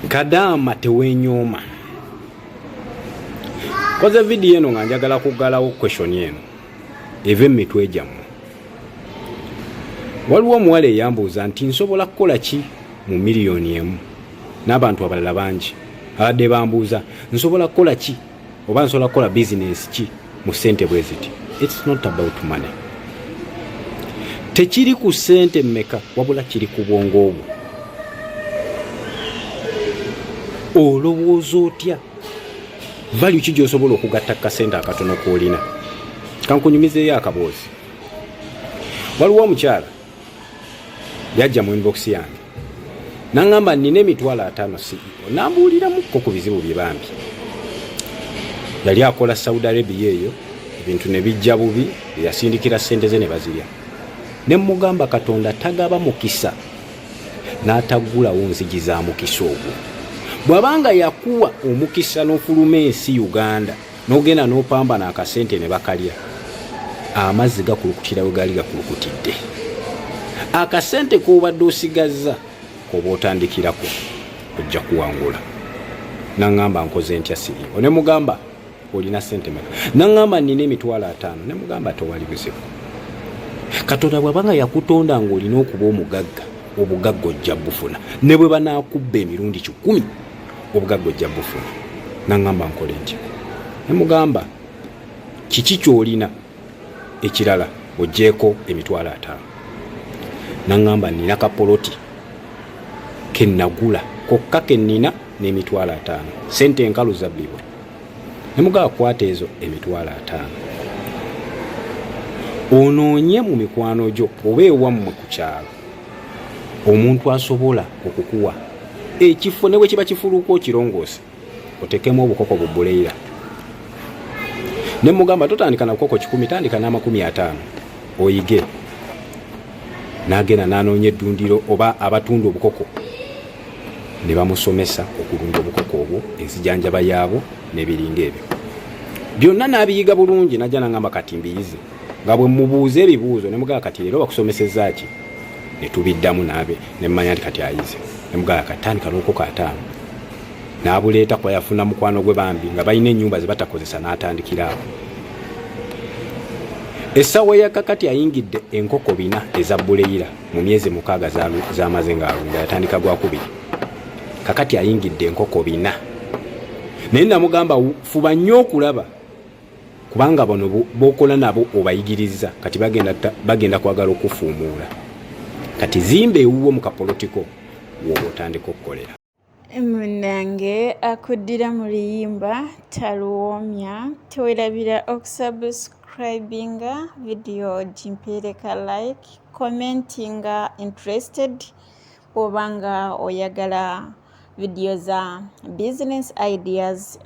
Kadaama tewenyooma. Koze vidiyo eno nga njagala kuggalawo question eno eva emitwe gyammwe. Waliwo omuwala eyambuuza nti nsobola kukola ki mu 1 million? N'abantu abalala bangi abadde bambuuza, nsobola kukola ki oba nsobola kukola bizinesi ki mu ssente bwe ziti? It's not about money. Tekiri ku ssente mmeka, wabula kiri ku bwongo obwo. Olowooza otya? Value ki gy'osobola okugatta ku kasente akatono k'olina? Kankunyumizeeyo akaboozi. Waliwo omukyala yajja mu inbox yange naŋŋamba, "Nina 50,000, CEO." Nambuuliramukko ku bizibu bye. Bambi yali akola Saudi Arabia eyo, ebintu ne bijja bubi, yasindikira ssente ze ne bazirya. Ne mugamba, Katonda tagaba mukisa n'ataggulawo nzigi za mukisa ogwo. Bw'abanga yakuwa omukisa n'ofuluma ensi Uganda n'ogenda n'opambana akasente ne bakalya, amazzi gakulukutira we gaali gakulukutidde. Akasente k'obadde osigazza koba otandikirako, ojja kuwangula. Naŋŋamba, "Nkoze ntya, CEO?" Ne mugamba, "Olina sente meka?" Naŋŋamba, "Nina 50,000." Ne mugamba, "Tewali buzibu. Katonda bw'abanga yakutonda ng'olina okuba omugagga, obugagga ojja bufuna. Ne bwe banaakubba emirundi 100, obugagga ojja bufuna." Naŋŋamba, "Nkole ntya?" Ne mugamba, "Kiki ky'olina ekirala ogyeko 50,000?" Naŋŋamba, "Nina kapoloti kenagula kokka kennina n'50,000, sente enkalu zabbibwa." Ne mugamba, "Kwata ezo 50,000, onoonye mu mikwano gyo oba ewammwe ku kyalo omuntu asobola okukuwa ekifo, ne bwe kiba kifuluuka, okirongoose, otekemu obukoko bubuleyira." Ne mugamba, "Totandika na bukoko 100, tandika n'50 oyige." N'agenda n'anoonya eddundiro oba abatunda obukoko, ne bamusomesa okulunda obukoko obwo, enzijanjaba yaabwo n'ebiringa ebyo byonna, n'abiyiga bulungi. Najja nangamba, "Kati mbiyize." Nga bwe mubuuza ebibuuzo, ne mugamba, "Kati leero bakusomeseza ki?" Ne tubiddamu naabe, ne mmanya nti kati ayize. Ne mugamba, "Kati tandika n'obukoko 50." N'abuleeta kuba yafuna mukwano gwe bambi nga balina ennyumba ze batakozesa, n'atandikira awo. Essaawa ya kakati ayingidde enkoko 400 eza buleyira mu myezi 6 z'amaze ng'alunda. Yatandika gwakubiri, kakati ayingidde enkoko 400. Naye namugamba, "Fuba nnyo okulaba, kubanga bano bokola nabo obayigiriza, kati bagenda kwagala okufuumuula. Kati zimba ewuwo mu kapolotiko woba otandika okukolera." Munnange, akuddira mu luyimba taluwoomya. Tewerabira okusubscribinga, vidiyo gimpeereka like, commentinga interested bw'oba nga oyagala vidiyo za business ideas.